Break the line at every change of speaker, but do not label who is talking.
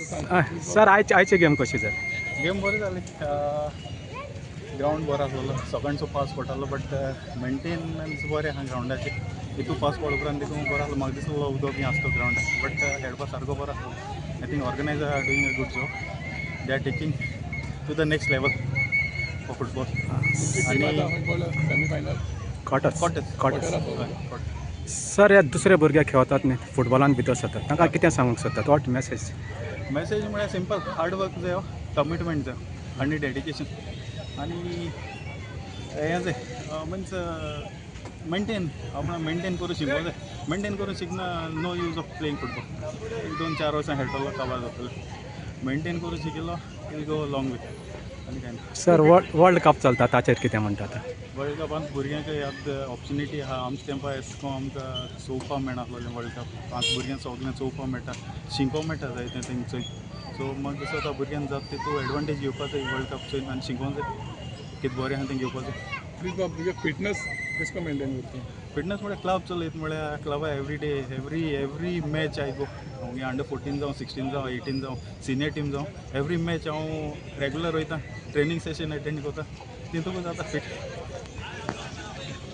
Sir, आयचे game कशी जाली?
गेम बरी जाली. ग्रावंड बरो आसलेलो, सकाळचो पावस पडटालो, बट मेंटेनन्स बरें आहा ग्रावंडाचें. हितू पावस पडल्या उपरांत देखून बरो आसलो. म्हाका दिसलो उदक बी आसतो ग्रावंडार, बट खेळपा सारको बरो आसलो. I think organizer are doing a good job. They are taking to the next level for football. आणि
semifinal.
Quarters.
Quarters.
Quarters. Sir, ह्या दुसरे भुरगे खेळतात न्ही, फुटबॉलान भितर सरतात, तांकां कितें सांगूंक सोदतात? What message?
Message म्हळ्यार सिंपल, हार्ड वर्क जायो, कमिटमेंट जायो आनी डेडिकेशन आनी हें जाय, मिन्स मेंटेन, आपण मेंटेन करूं शिकोंक जाय. मेंटेन करूं शिकना, no use of playing football. एक दोन चार वर्सां खेळटलो, काबार जातलो. मेंटेन करूं शिकिल्लो will go long वे. आनी कांय ना.
सर, वर्ल्ड कप चलता, ताचेर कितें म्हणटा आतां?
वर्ल्ड कपान भुरग्यांक याद ऑपॉर्चुनिटी आहा. आमच्या तेंपार एशें कोन्न आमकां चोवपाक मेळनासलेलें वर्ल्ड कप. आतां भुरग्यांक सगळें चोवपाक मेळटा, शिकोंक मेळटा जायतें तेंचे. सो म्हाका दिसता भुरग्यांक जाता तितू एडवांटेज घेवपा जाय वर्ल्ड कप चोयन आनी शिकोंक जाय, कितें बरें आहा तें घेवपा जाय.
प्लीज बाब, तुगे फिटनेस कशें करून मेंटेन करता?
फिटनेस म्हळ्यार क्लब चलयत, म्हळ्यार क्लबा every day, every match I go. हांव अंडर 14 जावं, 16 जावं, 18 जावं, सिनियर टीम जावं, एवरी मॅच हांव रेगुलर वयता, ट्रेनींग सेशन अटेंड करता, तितूंक जाता फिट.